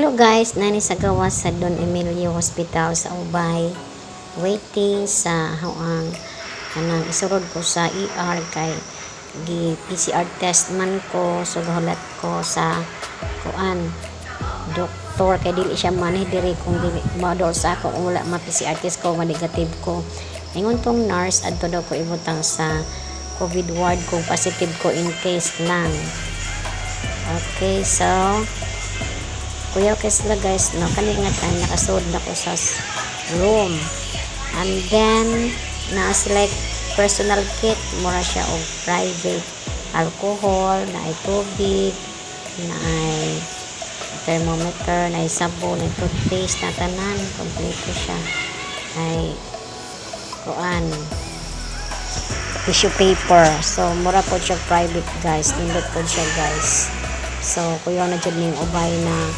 Hello guys, nani sa gawas sa Don Emilio Hospital sa Ubay. Waiting sa huang kanang isurod ko sa ER kay gi PCR test man ko, so gahulat ko sa kuan doktor kay dili siya manhi diri kung dili model sa ako kung wala ma PCR test ko, ma-negative ko. Ingon tong nurse, adto daw ko ibutang sa COVID ward kung positive ko, in case lang. Okay, so kuyaw kay sila guys, no? Kani nga time nakasud na ko sa room and then naa sila like personal kit, mura siya og private alcohol, na ay tubig, na ay thermometer, na ay sabon, na ay toothpaste, na tanan kompleto siya, ay kuan, tissue paper. So mura po siya private guys, nindot po siya guys. So kuyaw na jud ning Ubay na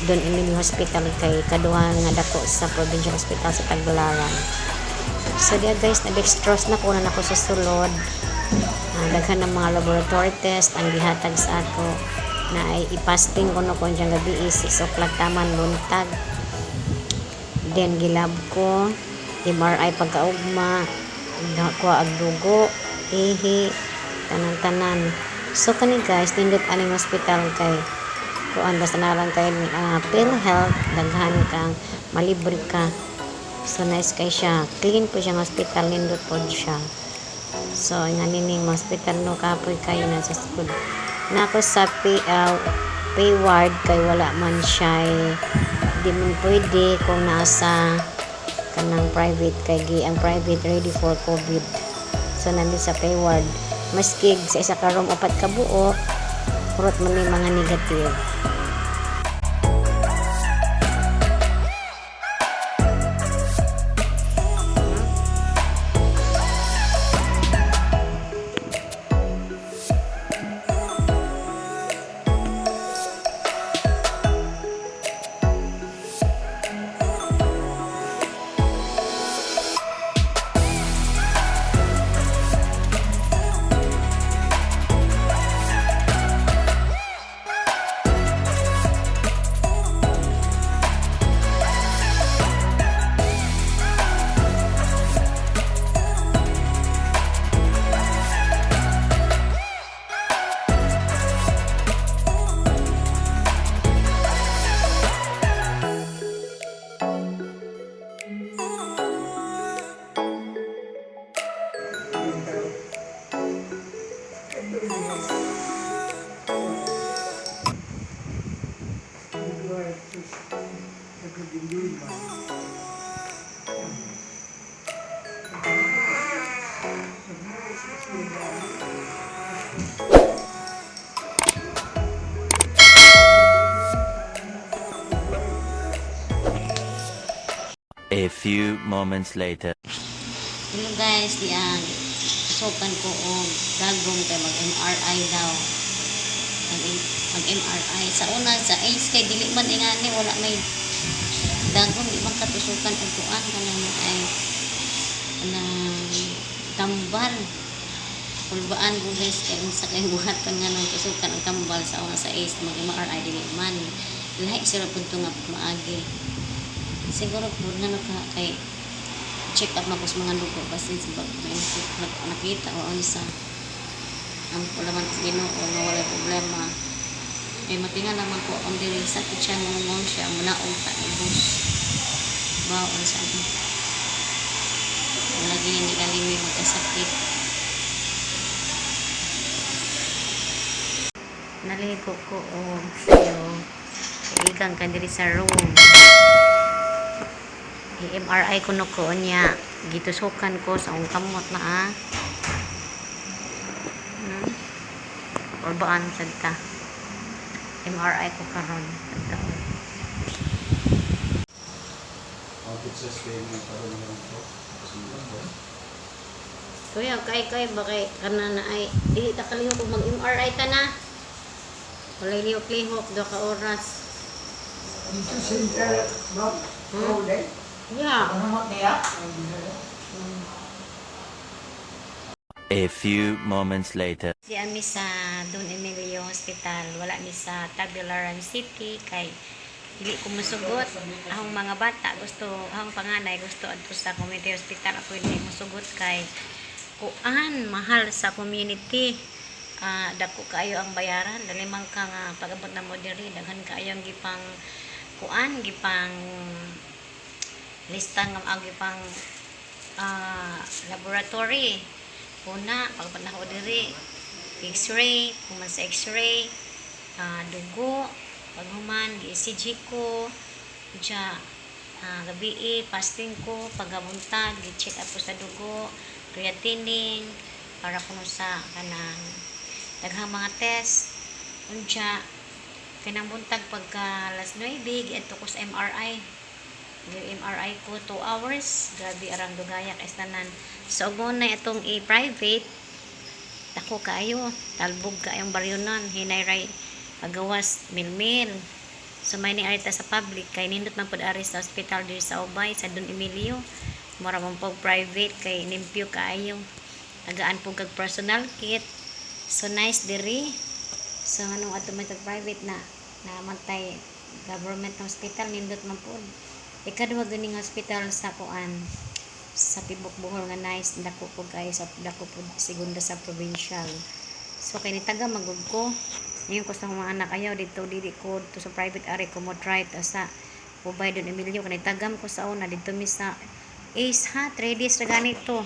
Don Emilio Hospital kay kaduha nga dako sa provincial hospital sa Tagbilaran. So diya guys, na dextrose na ko na nako sa sulod. Daghan ng mga laboratory test ang gihatag sa ako na ay ipasting ko no kon diyang gabi 6 o'clock taman buntag. Then gilab ko, MRI pagkaugma, nakuha og dugo, ihi, tanan-tanan. So kani guys, nindot aning hospital kay kuan, basta na lang kay PhilHealth, daghan kang malibre ka. So nice kay siya, clean po siyang hospital, nindot po siya. So nga nining hospital no, kapoy kayo na sa school. Na ako sa pay ward kay wala man siya, di man pwede kung nasa kanang private kay gi ang private ready for COVID. So nandun sa pay ward. Maski sa isa ka room upat ka buok, purot man ni mga negative. A few moments later. Hello guys, di ang sukan ko og dagom kay mag MRI daw. Mag MRI sa una sa AIDS kay dili man ingani, wala may dagom, di man katusukan og kuan kanang ay kanang tambal. Kulbaan ko guys kay unsa kay buhaton nga nang tusukan og tambal sa una sa AIDS, mag MRI dili man. Lahi sila pud nga maagi. Siguro pud ngano ka kay check up man ko sa mga dugo basin sa may nakita o unsa. Ang wala man sa Ginoo nga walay problema. Ay matinga naman ko ang diri, sakit siya, ngungong siya, munaog ta ubos. Baon sa ano. Lagi hindi kalimi magkasakit. Naligo ko og sayo. Igang ka diri sa room. I-MRI ko no ko niya. Gitusukan ko sa akong kamot na ah. Kulbaan sad ta. MRI ko karon. Tagtaon. Ang pictures kayo ng karoon ng ko. Kuya, kay kay bakay kana na ay dili ta kalihok kung mag-MRI ta na. Walay lihok-lihok do ka oras. Dito center, no? Road eh. Yeah. Ano niya? A few moments later. Si ami sa Don Emilio Hospital, wala mi sa Tagbilaran City kay Dili ko musugot. Akong mga bata gusto, akong panganay gusto adto sa community hospital. Ako hindi musugot kay kuan mahal sa community. Dako kaayo ang bayaran, dali man ka nga pag-abot na mo diri daghan kaayo ang gipang kuan, gipang lista nga ang gipang laboratory. Una, pag na ko diri, x-ray, kuman sa x-ray, dugo, paghuman, gi-ECG ko, dya, gabi eh, fasting ko, pagabuntag, gi-check up ko sa dugo, creatinine, para kuno sa kanang daghang mga test, unya, kanang buntag pagka alas 9, giadto ko sa MRI. Gi MRI ko 2 hours, grabe arang dugaya kay tanan. So mo na itong i-private, dako kaayo, talbog kaayong baryo nun, hinay ray pagawas milmil. So may ni arita sa public kay nindot man pud ari sa hospital diri sa Ubay sa Don Emilio. Mura man pog private kay limpyo kaayo. Tagaan pud kag personal kit. So nice diri. So anong ato man tag private na namantay government hospital nindot man pud. Ikaduha ganing hospital sa kuan sa Tibok Bohol nga nice, dako pud kaayo sa dako pud segunda sa provincial. So kay ni taga magug ko. Ngayon ko sa mga anak ayaw dito dili ko to sa private ari ko mo try ta sa Ubay Don Emilio kay tagam ko sa una dito mi sa Ace ha 3 days ra ganito.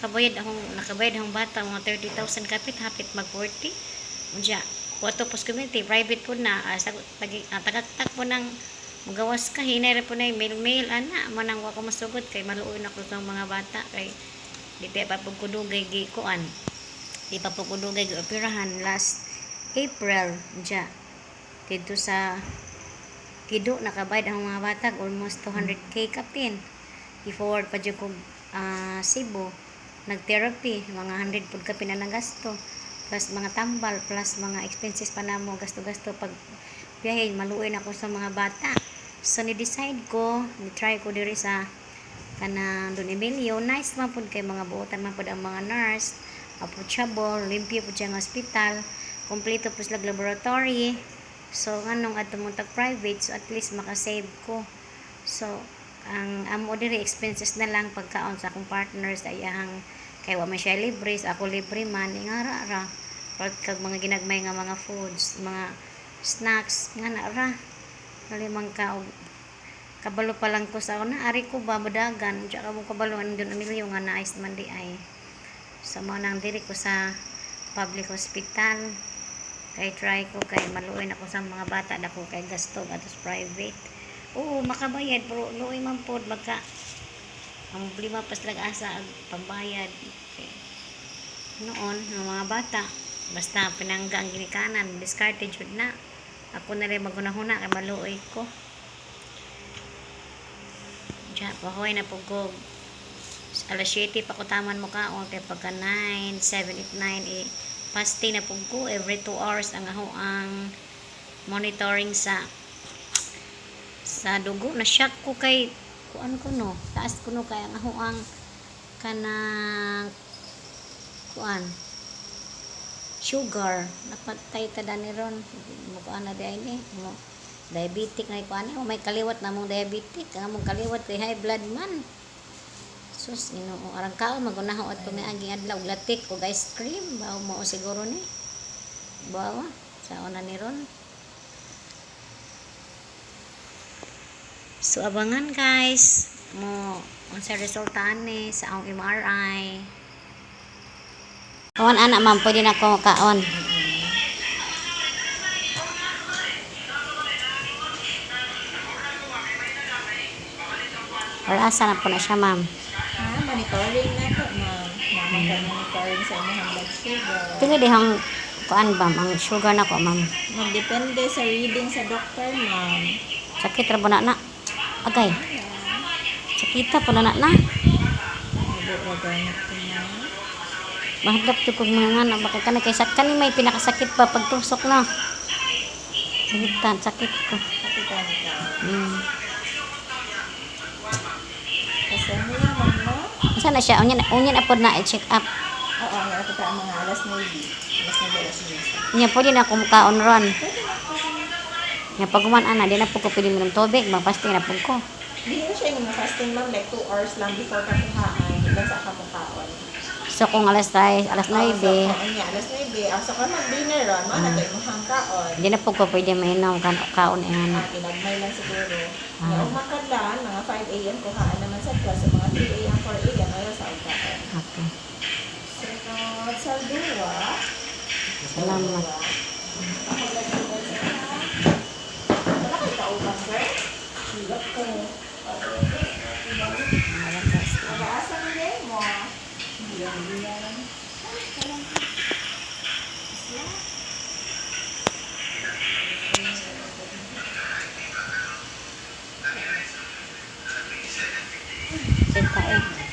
Kabayad akong nakabayad akong bata mga 30,000 kapit hapit mag 40. Unya wato pos community private po na sa tagi tagaktak po ng magawas ka hinay ra po na mail mail ana manang wa ko masugot kay maluoy na ko sa mga bata kay di pa pud ko dugay gi kuan, di pa po ko dugay gi operahan last April dya dito sa Kido nakabayad ang mga bata almost 200K kapin. I-forward pa jud ko Cebu, nag-therapy mga 100 pud kapin na nagasto, plus mga tambal, plus mga expenses pa namo, gasto-gasto pag biyahe. Maluoy na ko sa mga bata, so ni-decide ko ni-try ko diri sa kanang Don Emilio. Nice man pud kay mga buotan man pud ang mga nurse, approachable, limpyo pud siya nga hospital, kompleto pud sila laboratory. So nganong adto mo tag private, so at least makasave ko. So ang amo diri expenses na lang pagkaon sa akong partner sa iyahang kay wa man siya libre, sa ako libre man ingara ra pag kag mga ginagmay nga mga foods, mga snacks nga na ra nalimang ka og kabalo pa lang ko sa una ari ko ba mudagan diya ka mo kabalo ang Don Emilio nga nice man di ay. So mao nang diri ko sa public hospital kay try ko kay maluoy na ko sa mga bata, dako kay gasto atos private. Oo, makabayad pero luoy man pod magka ang problema pa sila asa ang pambayad. Okay. Noon ang mga bata basta pinangga ang ginikanan, diskarte jud na. Ako na rin magunahuna kay maluoy ko. Diya, pahoy na po ko. Alas 7 pa ko taman mo kaon kay pagka 9, 7, 8, 9 eh, fasting na po ko every 2 hours ang ako ang monitoring sa dugo. Na shock ko kay kuan ko no, taas ko no kay ang ako ang kanang kuan sugar, napatay ta dani ron mo kuan na di ay ni mo diabetic na kuan ni may kaliwat na mong diabetic, ang among kaliwat kay high blood man. Sus, Ginoo, arang kaon magunaho at tumiagi adlaw og latik og ice cream bawo mo siguro ni bawa sa una ni ron. So abangan guys mo unsa resulta ani sa akong MRI. Kaon ana ma'am, pwede na ko kaon. Or asa na po na siya, ma'am? Monitoring na to, ma'am. Naman ka monitoring sa imong blood sugar. Pila dihang kuan ba ang sugar na ko, ma'am? Magdepende sa reading sa doctor, ma'am. Sakit ra ba na na? Agay. Sakita po na na na. Mubo ra gani to, ma'am. Mahadlok jud kog mga nga baka kani kay sa kani may pinakasakit pa pagtusok na. Sakitan, sakit ko. Kapitan ka. Kasi mo yan, ma'am, no? Unsa na siya? Unya unya na pod na i-check up. Oo, nga ito ang mga alas 9. Alas 9, alas 10. Unya pwede na akong kaon ron. Pwede na, pwede na. Nga pag human ana, di na po ko pwede minom tubig, magpasting na po ko. Dili na siya yung fasting, ma'am, like 2 hours lang before ka kuhaan, lang sa kamukaon. So kung alas 6, alas 9, So, kung niya, alas 9, so kung mag-dinner ron, mo na to imong kaon. di na po ko pwede mainom kan kaon eh ana. Ah, ginagmay lang siguro. Ah. Ah. Umakadlaan, mga 5 a.m. kuhaan naman sa class, so mga 3 a.m., 4 a.m. ayaw sa ugaon. Okay. Sunod sa duwa. Salamat. Ako lang yung sa ha. Wala kayo kauban, sir? Wala ko. Mag-aasa mo rin mo. Sita eh.